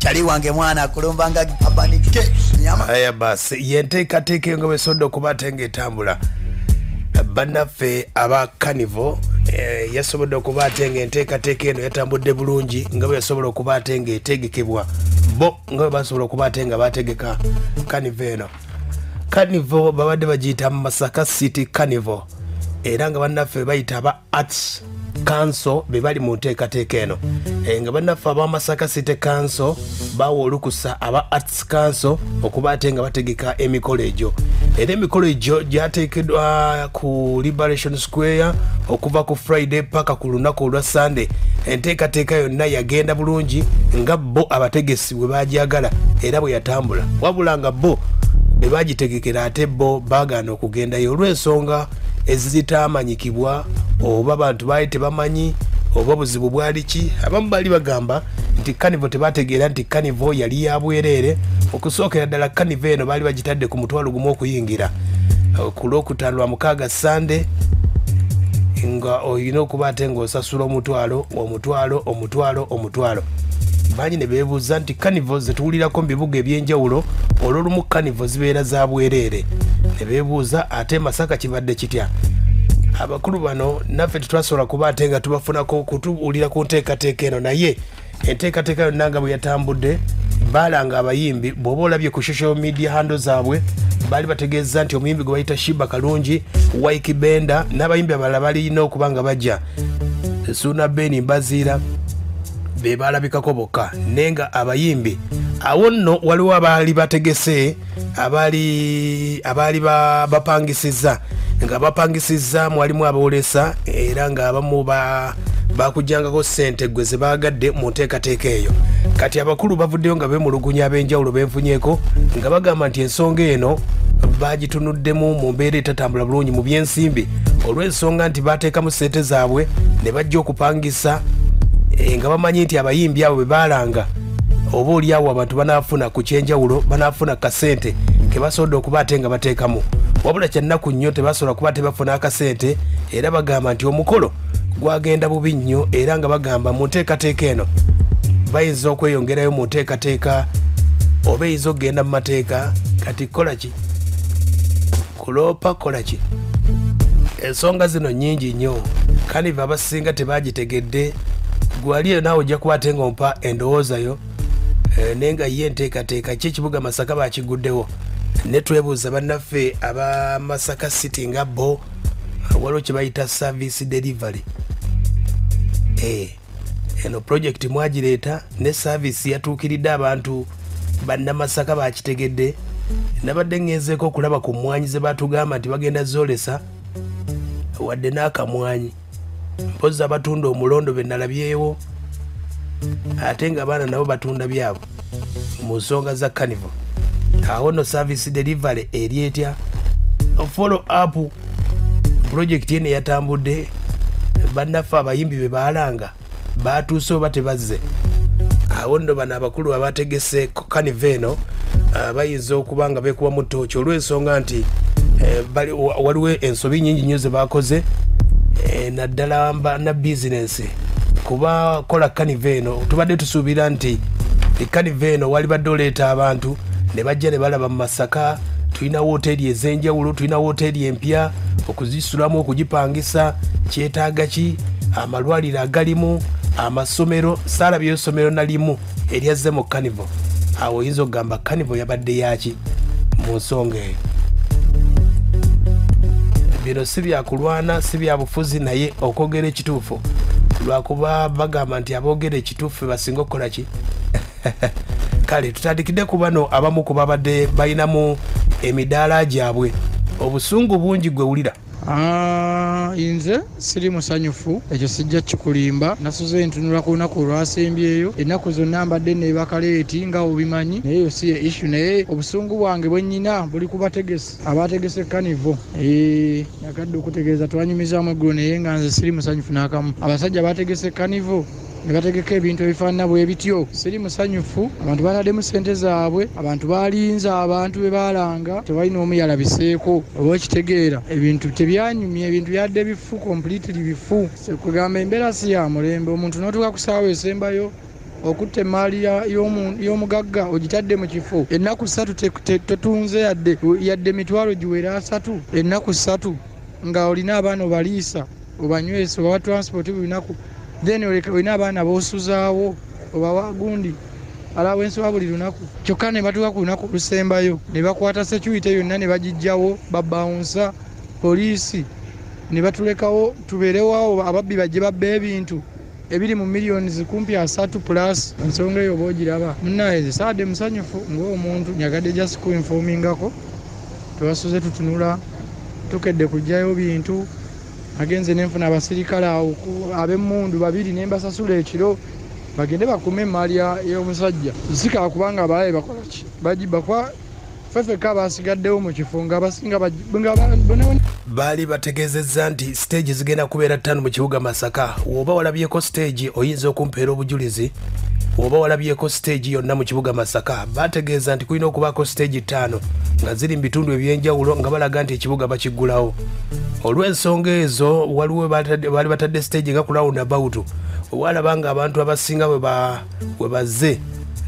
Kyali wange mwana akulumba nga abanike nyama. Aya basi yenteekateeka nga bwesodde okuba ate ng'etambula. Bannaffe aba Carnival yasobodde okuba ate ng'enteekateeka eno yatambudde bulungi nga bwe yasobola okuba ate ng'etegekebwa bo nga bwe basobola okuba ate nga bategeka Carnival eno. Carnival babadde bagiyita Masaka City Carnival era nga bannaffe bayita aba Arts Council be bali mu nteekateeka eno. Nga bannaffe aba Masaka City Council bawa olukusa aba Arts Council okuba ate nga bategeka emikolo egyo. Era emikolo egyo gyateekeddwa ku Liberation Square okuva ku Friday paka ku lunaku olwa Sunday. Enteekateeka yonna yagenda bulungi nga bo abategesi bwe bagyagala era bwe yatambula, wabula nga bo be bagitegekera ate bo baagaana okugendayo olw'ensonga ezitaamanyikibwa oba abantu baali tebamanyi oba buzibu bwali ki. Abamu baali bagamba nti Carnival tebategeera nti Carnival yali ya bwereere. Okusookera ddala Carnival eno baali bagitadde ku 10,000 okuyingira ku Lwokutaano lwa mukaaga Sunday, nga olina okuba ate ng'osasula 10,000 10,000 10,000 10,000. Bangi ne beebuuza nti Carnival ze tuwulirako mu bibuga eby'enjawulo olw'olumu Carnival zibeera za bwereere, ne beebuuza ate Masaka kibadde kitya. Abakulu bano naffe tetwasobola kuba ate nga tubafunako kutuwulira ku nteekateeka eno, naye enteekateeka yonna nga bwe yatambudde baalanga abayimbi. Bw'oba olabye ku social media handle zaabwe baali bategeeza nti omuyimbi gwe bayita Shiba Kalungi, Waiki Benda n'abayimbi abalala balina okuba nga bajja. Suuna Ben Mbaziira be baalabikako bokka, naye nga abayimbi awo nno waliwo abaali bategese abaali bapangisizza, nga bapangisizza mwalimu aboolesa era ng'abamu bakujjangako ssente gwe ze baagadde mu nteekateeka eyo. Kati abakulu bavuddeyo nga beemulugunya ab'enjawulo benfunyeeko nga bagamba nti ensonga eno bagitunuddemu mu mbeera etatambula bulungi mu byensimbi olw'ensonga nti baateekamu ssente zaabwe ne bajja okupangisa nga bamanyi nti abayimbi abo bwe baalanga oba oliawo abantu banaafuna ku kyenjawulo, banaafuna kasente ke basobodde okuba ate nga bateekamu. Wabula kyannaku nnyo tebasobola kuba tebafuna akasente era bagamba nti omukolo gwagenda bubi nnyo era nga bagamba mu nteekateeka eno bayinza okweyongerayo mu nteekateeka oba eyinza okugenda mu mateeka. Kati kola ki? Kuloopa kola ki? Ensonga zino nnyingi nnyo. Carnival abasinga tebagitegedde. Gwali eyo naawe ojja kuba ate ng'ompa endowooza yo, naye nga ye enteekateeka ki ekibuga Masaka bakiguddewo. Ne twebuuza bannaffe aba Masaka City nga bo waliwo kye bayita service delivery. Eno project mwagireeta ne service yatuukiridde abantu bannamasaka bakitegedde. Nabadde ngenzeeko okulaba ku mmwanyi ze batugamba nti bagenda zoolesa wadde n'akamwanyi, mpozzi abatunda omulondo be nalabyewo, ate ng'abaana nabo batunda byabwe mu nsonga za Carnival. Awo nno service delivery eri etya? Follow up project eno yatambudde, bannaffe abayimbi be baalanga baatuuse oba tebazze? Awo nno bano abakulu abategese Carnival eno bayinza okuba nga beekubamu ttooki olw'ensonga nti waliwo ensobi nnyingi nnyo ze baakoze, naddala na bizinensi. Kuba kola Carnival eno tubadde tusuubira nti Carnival eno walibadde oleeta abantu ne bajja ne balaba mu Masaka tulina wooteeri ez'enjawulo, tulina wooteeri empya okuzisulamu, okugipangisa kyetaaga ki, amalwaliro agalimu, amasomero. Saalabyeyo essomero na limu eryazze mu Carnival. Awo oyinza okugamba Carnival yabadde yaaki mu nsonga eyo. Bino si byakulwana, si bya bufuzi, naye okwogera ekituufu lwakuba bagamba nti aboogera ekituufu basinga okukola ki. Kale tutandikidde ku bano abamu ku babadde balinamu emidaala gyabwe. Obusungu bungi gwe wulira. Nze siri musanyufu, ekyo sijja kikulimba. Nasuze ntunula ku lunaku olwasembyeyo, ennaku zonna mbadde neebaka leeti nga obimanyi, naye eyo si ye issue. Naye obusungu bwange bwe nnyina buli ku bategesi abategese Carnival. Nakadde okutegeeza twanyumizaamu eggulo, naye nga nze siri musanyufu n'akamu. Abasajja bategese Carnival ne bategeka ebintu ebifaanana bwe bityo, siri musanyufu. Abantu bataddemu ssente zaabwe, abantu balinze, abantu be baalanga tewali n'omu yalabiseeko. Oba okitegeera, ebintu tebyanyumye, ebintu byadde bifu, completely bifu. Kugamba embeera si ya mulembe, omuntu n'otuuka ku ssaawa esembayo Okutte emmaali y'omugagga ogitadde mu kifo ennaku 3 tetunze yadde 3,000 giwera 3 ennaku 3 nga olina abaana obaliisa obanywesa obawa transport buli lunaku, then olina abaana b'osuzaawo obawa gundi alawensi wa buli lunaku. Kyokka ne batuuka ku lunaku olusembayo ne bakwata security yonna ne bagijjawo, babawunsa poliisi ne batulekawo tubeerewo ababbi bajje babba ebintu ebiri mu millions kumpi 3 plus. Ensonga eyo bw'ogiraba munnaye saadde musanyufu ng'omuntu, nyagadde just kuinformingako. Twasuze tutunula tukedde kujjayo bintu, agenze nenfuna abasirikale awo ab'emmundu 2 ne mbasasula ekiro bagende bakume emmaali y'omusajja. Sika kubanga abalabe bakola ki, bagibba kwa ffekka abasigaddewo mu kifo nga abasinga baali bategeezezza nti stage zigenda kubeera 5 mu kibuga Masaka. Woba walabyeko stage oyinza okumpeera obujulizi, oba walabyeko stage yonna mu kibuga Masaka. Bategeeza nti kulina okubaako stage 5 nga ziri mu bitundu ebyenjawulo nga balaga nti ekibuga bakiggulawo. Olw'ensonga ezo waliwo baali batadde stage nga ku roundabout, walaba nga abantu abasinga bwe bazze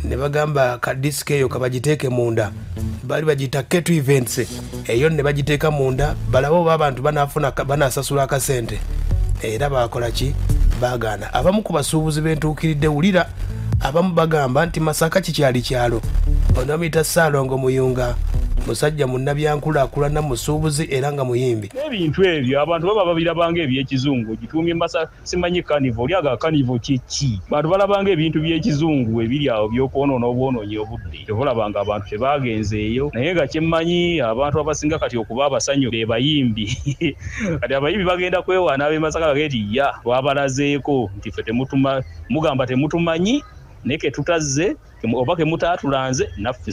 ne bagamba ka disco eyo kabagiteeke munda, bali bagiyita K2 events eyo ne bagiteeka munda balabe oba abantu banaasasula akasente. Era baakola ki? Baagaana. Abamu ku basuubuzi bentuukiridde wulira abamu bagamba nti Masaka kikyali kyalo. Ono amuyita Ssaalongo Muyunga, musajja munnabyankulaakulana, musuubuzi era nga muyimbi. Ebintu ebyo abantu baba babirabanga ebyekizungu, gituumye Masaka simanyi carnival, oli aga carnival kiki? Bantu balabanga ebintu byekizungu ebiri awo by'okwonoona obwonoonyi obudde. Tebalabanga abantu tebagenzeeyo, naye nga kyemmanyi abantu abasinga kati okuba abasanyu be bayimbi. Kati abayimbi bagenda kwewaana ab'e Masaka bagende nti ya twabalazeeko nti ffe mugamba temutumanyi naye ke tutazze oba ke mutaatulanze naffe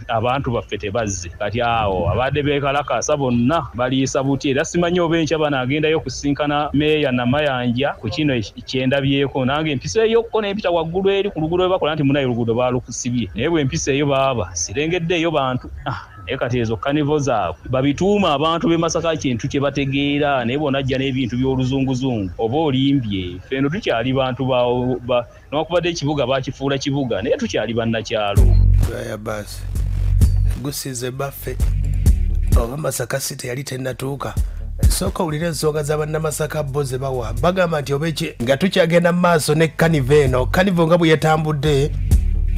abantu baffe tebazze. Kati awo abadde beekalakaasa bonna baliisa buti, era simanyi oba enkya banaagendayo kusinkana meeya Namayanja ku kino kyendabyeko. Nange empiseeyokko n'empita waggulu eri ku luguudo we bakola nti munaye oluguudo baalukusibye, naye bwe mpiseeyo baaba sirengeddeeyo bantu. Naye kati ezo carnival zaabwe babituuma abantu b'e Masaka kintu kye bategeera, naye bw'onajja n'ebintu by'oluzunguzungu oba olimbye. Ffe eno tukyali bantu newankubadde ekibuga bakifuula kibuga, naye tukyali bannakyalo. Aya basi gusize baffe oba Masaka City yali tennatuuka. Sooka owulire ensonga za bannamasaka bo ze bawa. Bagamba nti oba nga tukyagenda mu maaso ne carnival eno, carnival nga bwe yatambudde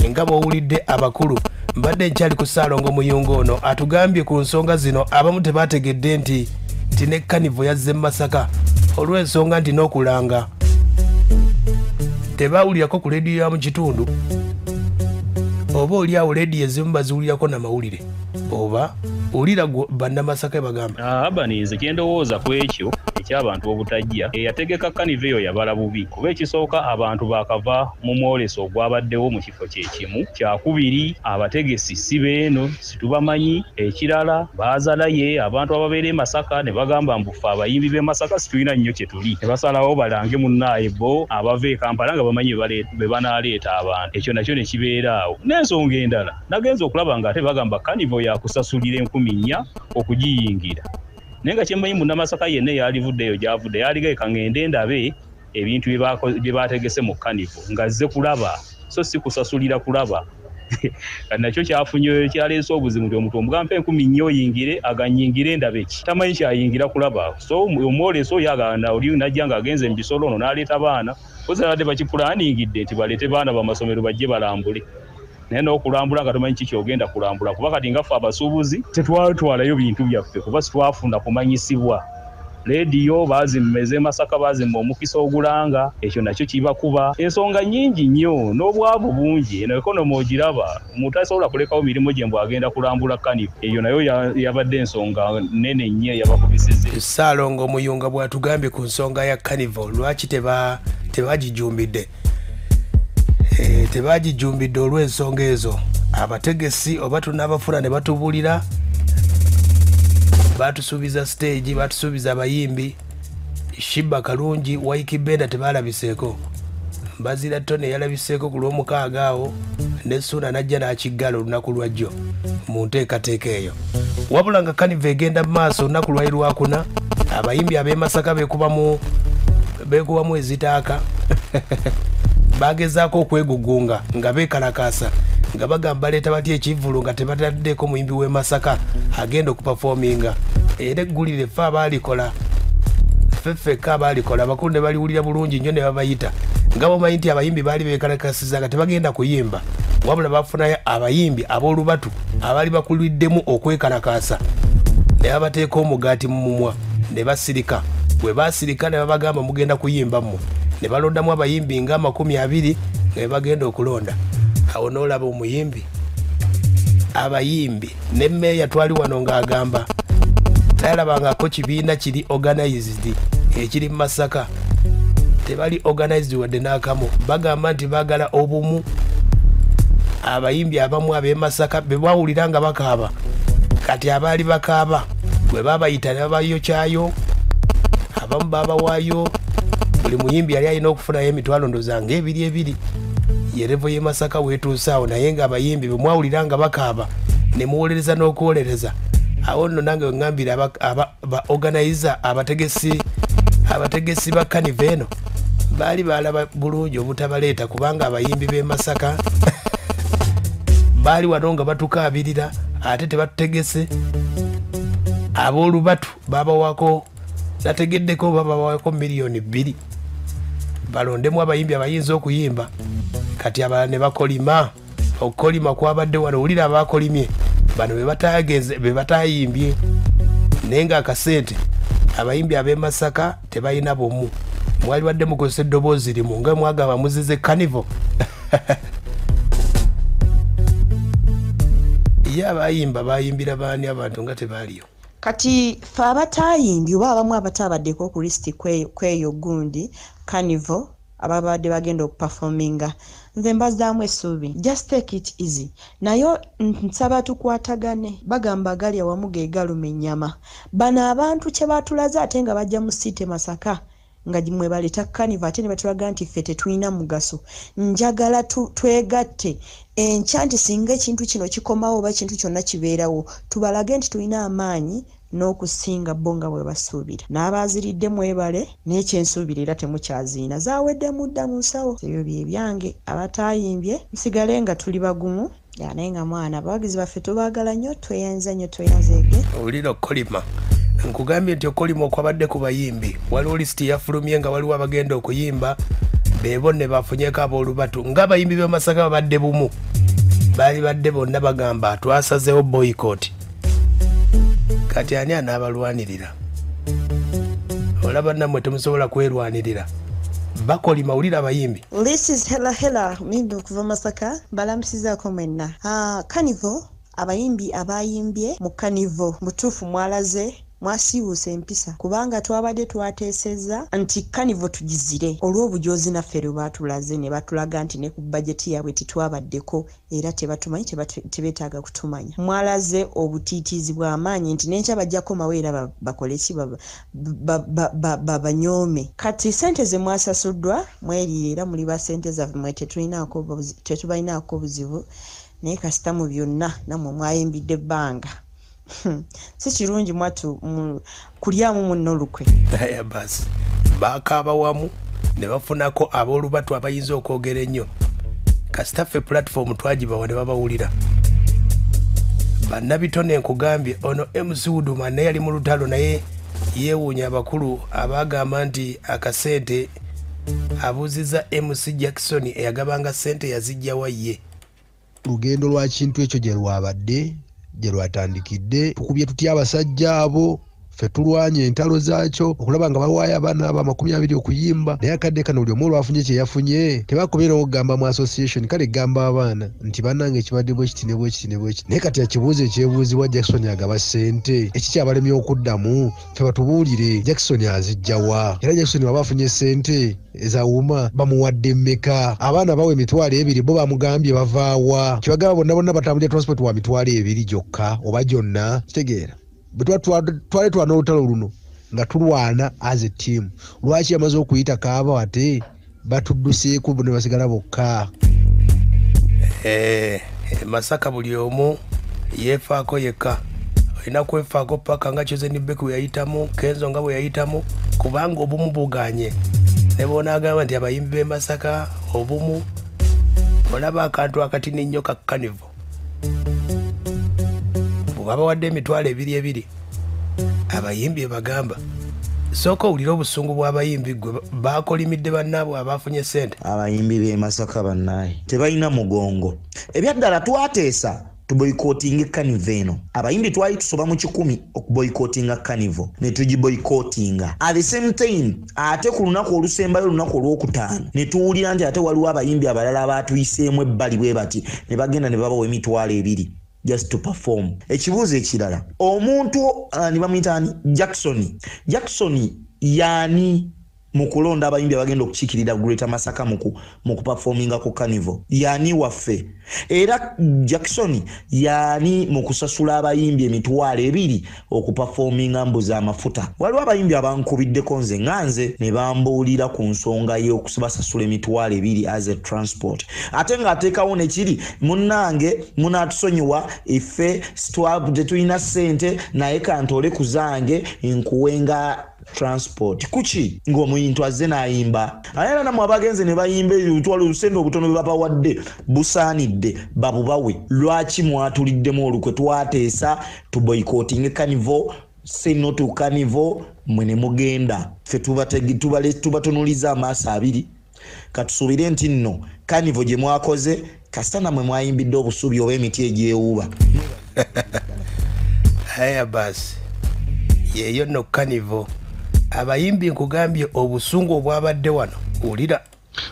nga bw'owulidde abakulu. Mbadde nkyali ku Ssaalongo Muyunga ono atugambye ku nsonga zino abamu tebategedde nti ne carnival yazze mu Masaka olw'ensonga nti n'okulanga tebawulirako ku leediyo ya mu kitundu, oba oli awo leediyo ezimu baziwulirako namawulire, oba owulira bannamasaka bagamba. Abani nze kyendowooza ku ekyo eky'abantu obutajja, eyategeka carnival eyo yabala bubi. Kuba ekisooka abantu baakava mu mwoleso ogwabaddewo mu kifo kye kimu. Kyakubiri abategesi si beeno, situbamanyi. Ekirala baazalaye abantu ababeera e Masaka ne bagamba mbu ffe abayimbi b'e Masaka situlina nnyo kye tuli. Ne basalawo balange munnaaye bo abava e Kampala nga bamanyi be banaaleeta abantu. Ekyo nakyo ne kibeera awo. N'ensonga endala nagenze okulaba ng'ate bagamba carnival yakusasulira 4,000 okugiyingira. Naye nga kyemmanyi munnamasaka yenna eyalivuddeeyo gy'avudde yaligaye kaŋŋende ndabe ebintu bye baategese mu carnival ng'azze kulaba, so si kusasulira kulaba. Kati nakyo kyafunye kyaleese obuzibu nti omuntu omugamba 4,000 oyingire aganyingire ndabe ki, tamanyi kyayingira kulaba. So omwoleso oyo aganda oli najja ng'agenze mu bisolo ono n'aleeta baana, kozi abadde bakipulaaningidde nti baleete baana b'amasomero bajje balambule. Naye n'okulambula nga tomanyi kiki ogenda kulambula, kuba kati nga ffe abasuubuzi tetwatwalayo bintu byaffe kuba sitwafuna kumanyisibwa. Leediyo baazimma ez'e Masaka baazimma omukisa ogulanga, ekyo nakyo kibakuba. Ensonga nnyingi nnyo n'obwavu bungi. Eno economy ogiraba, omuntu tasobola kulekawo mirimu gye mbu agenda kulambula carnival. Eyo nayo yabadde ensonga nnene nnyo eyabakubisizza. Ssaalongo Muyunga bw'atugambye ku nsonga ya carnival lwaki tebagijumbidde. Tebagijumbidde olw'ensonga ezo. Abategesi oba tunaabafuna ne batubuulira, batusuubiza stage, batusuubiza abayimbi. Shiba Kalungi, Waiki Benda tebalabiseeko. Mbazira Tone yalabiseeko ku lw'omukaaga awo, ne Ssuuna n'ajja n'akiggala olunaku lwajjo mu nteekateeka eyo. Wabula nga carnival egenda mu maaso olunaku lwali lwakuna, abayimbi ab'e Masaka beekubamu ezitaaka. Bagezaako okwegugunga nga beekalakaasa nga bagamba baleeta batya ekivvulu nga tebataddeko muyimbi w'e Masaka agenda okupafominga. Era eggulire ffe abaalikola, ffe ffekka abaalikola, abakulu ne baliwulira bulungi nnyo ne babayita. Nga bomanyi nti abayimbi baali beekalakasiza nga tebagenda kuyimba, wabula bafunayo abayimbi ab'olubatu abaali bakuliddemu okwekalakaasa ne babateeka omugaati mu mumwa ne basirika. Bwe basirika ne babagamba mugenda kuyimba mmwe, ne balondamu abayimbi nga 20 nga bagenda okulonda. Awo n'olaba omuyimbi, abayimbi ne mmeeya twali wano ng'agamba tayalabangako kibiina kiri organized ekiri mu Masaka. Tebali organized wadde n'akamu. Bagamba nti baagala obumu. Abayimbi abamu ab'e Masaka be bawulira nga bakaaba, kati abaali bakaaba bwe babayita ne babayokyayo, abamu babawaayo. Buli muyimbi yali alina okufunayo emitwalo ndowooza nga 2 Yerevo y'e Masaka weetuuse awo, naye ng'abayimbi bwe mwawulira nga bakaaba ne muwolereza n'okuwolereza. Awo nno nange we ŋŋambira ba organizer, abategesi ba Carnival eno baali balaba bulungi obutabaleeta, kubanga abayimbi b'e Masaka baali wano nga batukaabirira ate tebatutegese. Ab'olubatu babawako, nategeddeko babawako 2 million balondemu abayimbi abayinza okuyimba. Kati abalala ne bakolima. Okukolima kwabadde wano, wulira abakolimye bano be batayimbye, naye ng'akasente abayimbi ab'e Masaka tebalina bumu. Mwali badde mukozesa eddoboozi limu nga mwagamba muzize Carnival. Ye abayimba bayimbira baani abantu nga tebaaliyo? Kati ffe abatayimbye oba abamu abataabaddeko ku lisiti kweyo gundi Carnival ababadde bagenda okupafominga, nze mbazaamu essuubi, just take it easy. Naye nsaba tukwatagane. Bagamba agali awamu ge galuma ennyama. Bano abantu kye batulaze ate nga bajja mu city Masaka nga mwe baleeta Carnival ate ne batulaga nti ffe tetulina mugaso. Njagala twegatte enkya nti singa ekintu kino kikomawo oba ekintu kyonna kibeerawo, tubalage nti tulina amaanyi n'okusinga bo nga bwe basuubira. N'abaaziridde mwebale, n'ekyensuubira era temukyaziina, zaawedde mudda mu nsawo. Ebyo bye byange. Abataayimbye musigale nga tuli bagumu. Naye nga mwana, abawagizi baffe tubaagala nnyo, tweyanza nnyo, tweyanzeege. Owulira okukolima, nkugambye nti okukolima okwabadde ku bayimbi. Waliwo lisiti yafulumye nga waliwo abagenda okuyimba beebo ne bafunyeko ab'olubatu. Ng'abayimbi b'e Masaka babadde bumu, baali badde bonna bagamba twasazeewo boycott. Kati ani anaabalwanirira? Olaba nammwe temusobola kwerwanirira. Bakolima, wulira abayimbi. This is Hela Hela, muyimbi okuva Masaka, mbalamusizaako mwenna. Carnival, abayimbi abayimbye mu Carnival, mutuufu mwalaze mwasiiwuuse empisa, kubanga twabadde twateesezza nti Carnival tugizire olw'obujoozi naffe lwe baatulaze ne batulaga nti ne ku bajeti yaabwe titwabaddeko era tebatumanyi, tebeetaaga kutumanya. Mwalaze obutiitiizi bw'amaanyi nti n'enkya bajja kukomawo era bakole ki, babanyoome. Kati ssente ze mwasasuddwa mweriire era muli ba ssente zaffe mwe, tetubalinaako buzibu, naye kasita mu byonna nammwe mwayimbidde ebbanga. Si kirungi mwattu kulyamu munno olukwe. Aya basi bakaaba wamu ne bafunako ab'olubatu abayinza okwogera ennyo. Kasita ffe platform twagibawa ne babawulira. Bannabitone nkugambye ono MC Wuduma naye yali mu lutalo, naye yeewuunya abakulu abagamba nti akasente abuuziza MC Jackson eyagabanga ssente yazijjawa ye. Lugendo lwa kintu ekyo gye lwabadde, gye lwatandikidde, tukubye tutya abasajja abo, ffe tulwanye entalo zaakyo okulaba nga bawaayo abaana abo 20 okuyimba. Naye akadde kano buli omu olwafunye kye yafunye, tebakubeerawo okugamba mu association, kale gamba abaana nti bannange ekibadde bwe kiti ne bwe kiti ne bwe kiti. Naye kati ekibuuzo ekyebuuzibwa, Jackson agaba ssente, ekikyabalemye okuddamu, ffe batubuulire Jackson azijja wa? Era Jackson bw'aba afunye ssente ezawuma bamuwadde mmeka? Abaana bawe 20,000 bo bamugambye bavaawa? Kibagamba bonna bonna batambulira transport wa 20,000 gyokka oba gyonna, kitegeera? Bwe twali twana olutalo luno nga tulwana as a team, lwaki yamaze okuyita kaaba ate batudduseeko bo ne basigala bokka? Masaka buli omu yeefaako yekka. Olina kwefaako paka nga Chosen Becky bwe yayitamu, Kenzo nga bwe yayitamu, kubanga obumu buganye. Ne bw'onaagamba nti abayimbi b'e Masaka obumu, olaba akantu akatini nnyo ka Carnival. Bwe babawadde 20,000 abayimbi bagamba sooka owulire obusungu bw'abayimbi gwe bakolimidde bannaabwe abafunye ssente. Abayimbi b'e Masaka bannaye tebalina mugongo. Ebyaddala twateesa tuboycottinga Carnival eno. Abayimbi twali tusoba mu 100 okuboycottinga Carnival ne tugiboycottinga. At the same time ate ku lunaku olusembayo olunaku olwokutaano ne tuwulira nti ate waliwo abayimbi abalala abaatuyiseemu ebbali bwe bati ne bagenda ne babawa 20,000 just to perform. Ekibuuzo ekirala, omuntu ne bamuyita ani? Jackson. Jackson yaani mu kulonda abayimbi abagenda okukiikirira Greater Masaka mu kuperforminga ku Carnival, yaani waffe. Era Jackson yaani mu kusasula abayimbi 20,000 okuperforminga mbuza amafuta. Waliwo abayimbi abankubiddeko nze nga nze ne bambuulira ku nsonga y'okusibasasula 20,000 as a transport, ate ng'ateekawo nekiri munnange munaatusonyiwa iffe tetulina ssente naye kantole ku zange nkuwenga transport. Kuki ng'omuntu azze n'ayimba? Aye era nammwe abagenze ne bayimba ebitwalo olusente obutono bwe babawadde busaanidde babubawe. Lwaki mwatuliddemu olukwe? Twateesa tuboycottinge Carnival, say no to Carnival, mmwe ne mugenda. Ffe tubatunuliza amaaso abiri. Katusuubire nti nno Carnival gye mwakoze kasita nammwe mwayimbidde obusubi oba emiti egyewuuba. Aya basi yeeyo nno Carnival. Abayimbi nkugambye obusungu obwabadde wano wulira.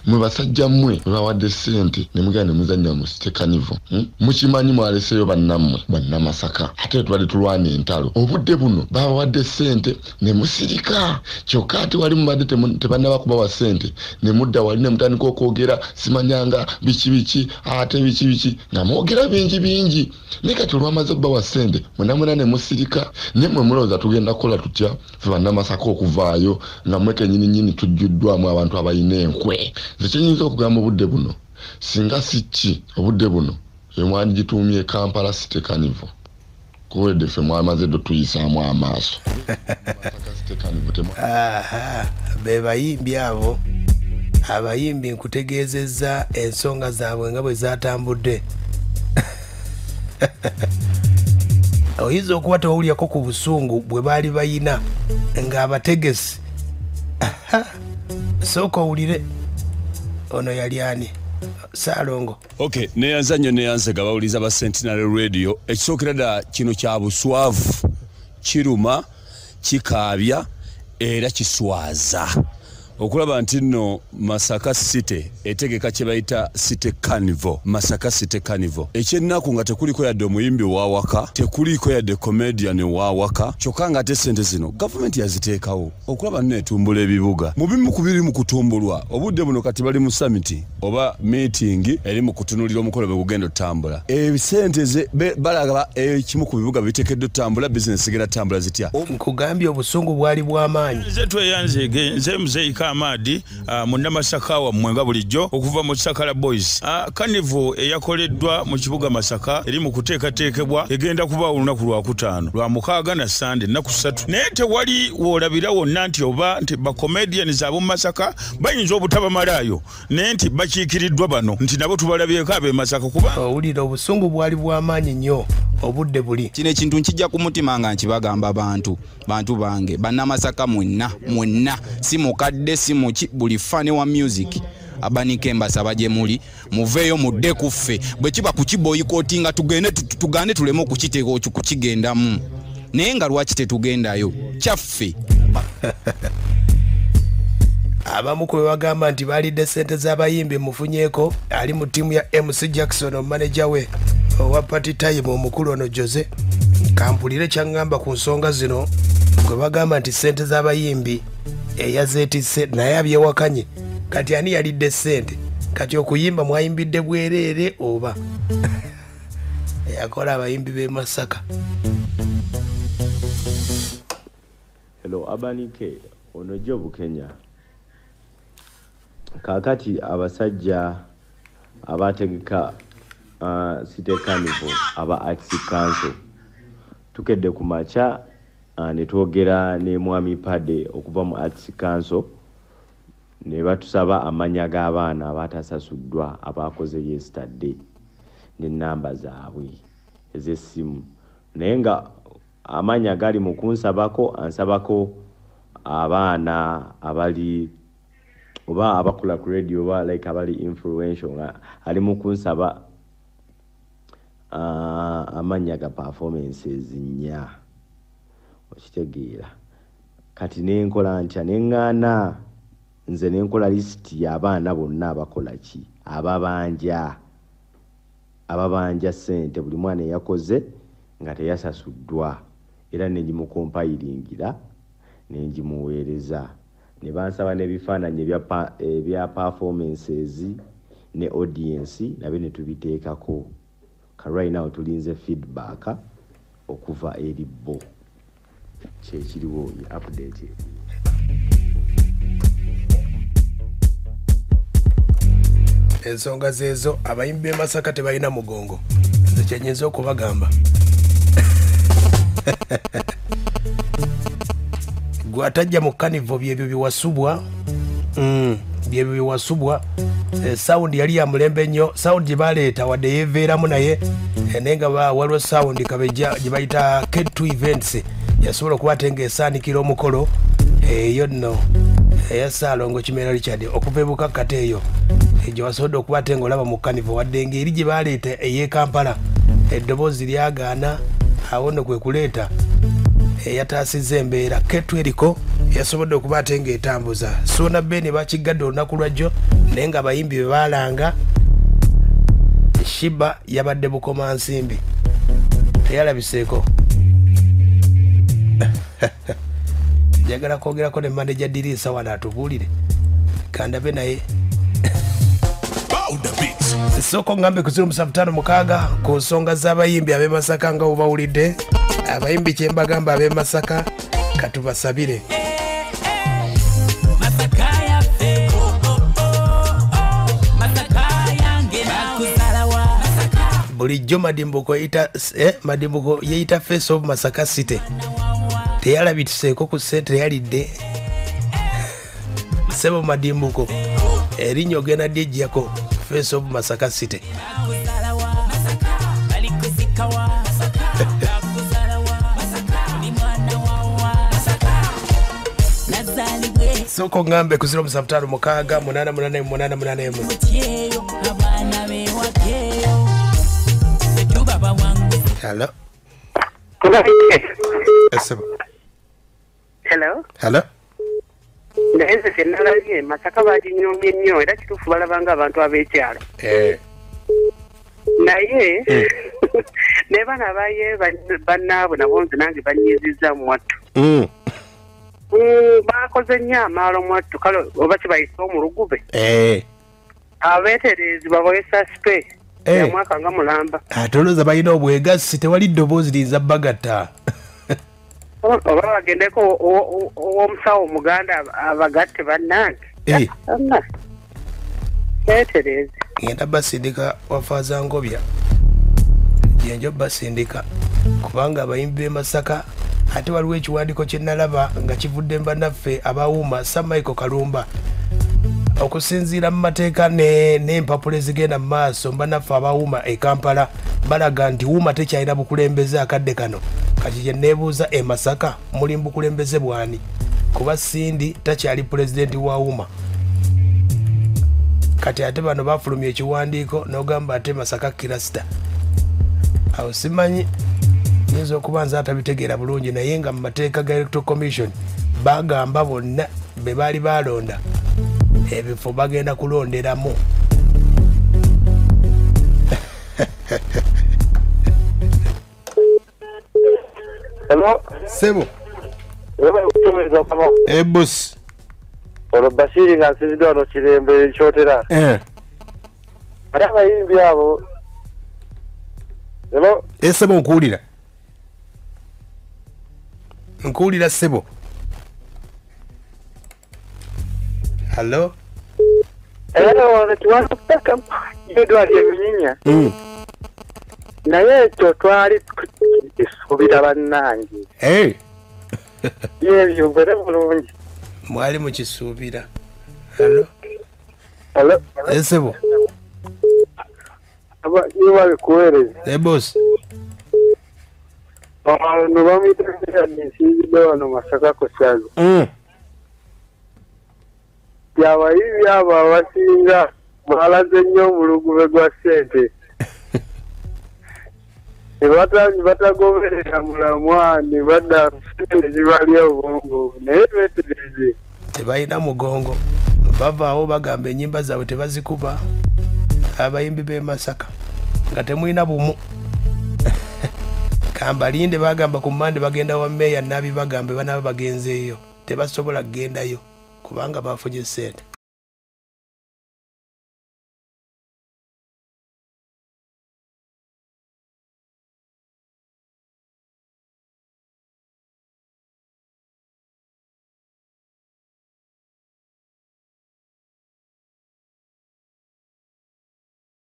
Mwe basajja mmwe babawadde ssente ne mugenda ne muzannya mu City Carnival. Mukimanyi mwaleseeyo bannammwe bannamasaka, ate tubadde tulwana entalo. Obudde buno babawadde ssente ne musirika, kyokka ate wali mubadde tebannaba kubawa ssente ne mudda wali ne mutandika okwogera simanyanga biki biki ate biki biki nga mwogera bingi bingi. Naye kati olwamaze okubawa ssente mwena mwena ne musirika. Ne mmwe mulowooza tugenda kukola tutya ffe bannamasaka okuvaayo nga mmwe kennyini nnyini tujjuddwamu abantu abalina enkwe? Nze kyenyinza okugamba obudde buno, singa si ki obudde buno emwandigituumye Kampala City Carnival, kuwedde ffe mwamaze ddo tuyisaamu amaaso. Be bayimbi abo. Abayimbi nkutegeezezza ensonga zaabwe nga bwe zatambudde. Oyinza okuba tewawulyako ku busungu bwe baali bayina ng'abategesi. Sooka owulire ono yali ani? Saalongo. Okay, neyanza nnyo neyanzega bawuliza ba Sentinel Radio. Ekisookera ddala kino kya buswavu, kiruma, kikaabya era kiswaza. Okulaba nti nno Masaka City etegeka kye bayita City Carnival, Masaka City Carnival. Ekyennaku nga tekuliko yadde omuyimbi ow'awaka, tekuliko yadde comedian ow'awaka, kyokka ng'ate ssente zino gavumenti yaziteekawo okulaba nno etumbula ebibuga. Mu bimu ku biri mu kutumbulwa, obudde buno kati bali mu summit oba meeting eri mu kutunuulira omukolo bwe gugenda otambula. Ebisente ze balagaba ekimu ku bibuga biteekeddwa otambula, bizinesi zigenda ttambula zitya. Nkugambye obusungu bwali bw'amaanyi. Nze tweyanze nze Muzeeyi Kamadi munnamasaka wammwe nga bulijjo okuva mu Sakala Boys. Carnival eyakoleddwa mu kibuga Masaka eri mu kuteekateekebwa, egenda kubaawo olunaku lwakutaano lwa mukaaga na Sande ennaku 3. Naye tewali woolabira wonna nti oba nti bacomedians ab'omu Masaka bayinza obutabamalaayo, naye nti bakiikiriddwa bano nti nabo tubalabyeko ab'e Masaka kuba owulira obusungu bwali bw'amaanyi nnyo obudde buli. Kino ekintu nkijja ku mutima nga nkibagamba bantu bange bannamasaka mwenna mwenna, si mukadde si muki, buli fan wa music abanike mbasaba gye muli muveeyo mudde ku ffe. Bwe kiba kukiboycottinga tugende tugande tuleme okukiteeka kukigendamu, naye nga lwaki tetugendayo kyaffe. Abamu ku bagamba nti balidde ssente z'abayimbi mufunyeeko ali mu ttiimu ya MC Jackson omaneja we owa Party Time omukulu ono Jose. Kampulire kyaŋŋamba ku nsonga zino gwe bagamba nti ssente z'abayimbi eyazeetisse naye abyewakanye. Kati ani yalidde ssente? Kati okuyimba mwayimbidde bwereere oba eyakola abayimbi b'e Masaka? Hello Abanike, ono Jobu Kenya. Kaakati abasajja abategeka City Carnival aba Arts Council tukedde ku makya ne twogera ne Mwami Pade okuva mu Arts Council. Ne batusaba amannya g'abaana abatasasuddwa abakoze yesterday n'ennamba zaabwe ez'essimu, naye nga amannya gali mu kunsabako, ansabako abaana abali oba abakola ku radio oba like abali influential, nga ali mu kunsaba amannya ga performances 4, okitegeera. Kati nenkola ntya? Neŋŋaana nze nenkola lisiti y'abaana bonna abakola ki, ababanja ssente, buli mwana eyakoze nga teyasasuddwa, era nengimukompayiringira nengimuweereza. Ne bansaba n'ebifaananyi ebya performances ne audience, nabyo ne tubiteekako. Ka right now tulinze feedback okuva eri bo. Kyekiriwo, ye update. Ensonga zeezo, abayimbi b'e Masaka tebalina mugongo, nze kyenyinza okubagamba. Gwe atajja mu Carnival, byebyo biwasubwa, byebyo biwasubwa. Sound yali ya mulembe nnyo, sound gye baleeta wadde yeeveeramu naye, naye nga waliwo sound kabejja gye bayita K2 Events yasobola okuba ate ng'esaanikira omukolo. Eyo nno eya Ssaalongo Kimera Richard okuva e Bukakkata eyo gye wasobodde okuba ate ng'olaba mu Carnival, wadde ng'eri gye baleeta ey'e Kampala eddoboozi lyagaana, awo nno kwe kuleeta eyataasizza embeera. K2 eriko yasobodde okuba ate ng'etambuza. Suuna Ben bakigadde olunaku lwajjo, naye nga abayimbi be baalanga, Shiba yabadde Bukomansimbi teyalabiseeko. Njagala kwogerako ne manager Diriisa wano atubuulire, kandabe naye. Soko ngambe ku 0756 ku nsonga z'abayimbi ab'e Masaka nga bwebawulidde. Abayimbi kye mbagamba ab'e Masaka, katubasabire. Bulijjo Madimbuko Madimbuko yeyita face of Masaka City, teyalabitiseeko ku ssente, teyalidde. Ssebo Madimbuko, erinnya ogenda lyeggyako, face of Masaka City. Soko ngambe ku 0756 888 881. Hello. Hello. Hello. Naye nze kye Masaka baginyoomye nnyo, era kituufu balabanga abantu ab'ekyalo. Naye ne bano abaye bannaabwe nabo nze nange banyiizizza mwattu. Bakoze nnyo amaalo mwattu, kale oba kibayise omulugube. Abeetereezi babawe saspe ya mwaka nga mulamba. Ate olowooza balina obwegassi, tewali ddoboozi liyinza bagatta. Oba bagendeko ow'omusawo omuganda abagatte bannange. Beetereezi. Ngenda basindika wafaaza Ngobya, gyenjo basindika, kubanga abayimbi b'e Masaka. Ate waliwo ekiwandiiko kye nalaba nga kivudde bannaffe abawuuma Sir Michael Kalumba, okusinziira mu mateeka n'empapula ezigenda mu maaso, bannaffe abawuuma e Kampala balaga nti wuuma tekyalina bukulembeze akadde kano. Kati kye neebuuza, e Masaka muli mu bukulembeze bwani? Kuba Cindy takyali pulezidenti wa wuuma. Kati ate bano bafulumya ekiwandiiko n'ogamba ate Masaka cluster. Awo simanyi, nyinza okuba nze atabitegeera bulungi, naye nga mu mateeka ga Electoral Commission bagamba bonna be baali balonda ebifo bagenda kulonderamu. Hello. Sebo. Boss. Olwo Bashiri nga nsinziddwa wano Kirembe Kyotera. Ate abayimbi abo. Hello. Sebo nkuwulira. Nkuwulira sebo. Hello. Hello, tuwasaka Edward Eminyinya. Naye ekyo twali tukisuubira bannange. Yebyo mbere bulungi. Mwali mukisuubira. Hello. Hello. Esebo. Aba niba kuwereza. Eh boss. Abantu bamwita nsinzidde wano Masaka ku ssaza. Abayimbi abo abasinga balaze nnyo omulugube gwa ssente. Ne batagoberera mulamwa ne badda ssente zibalya obwongo naye beetegereze. Tebalina mugongo. Bavaawo bagamba ennyimba zaabwe tebazikuba. Abayimbi b'e Masaka nga temulina bumu. Kambalinde bagamba ku Mmande bagenda wa mmeeya Nabi bagambe banaaba bagenzeeyo. Tebasobola kugendayo kubanga bafunye ssente.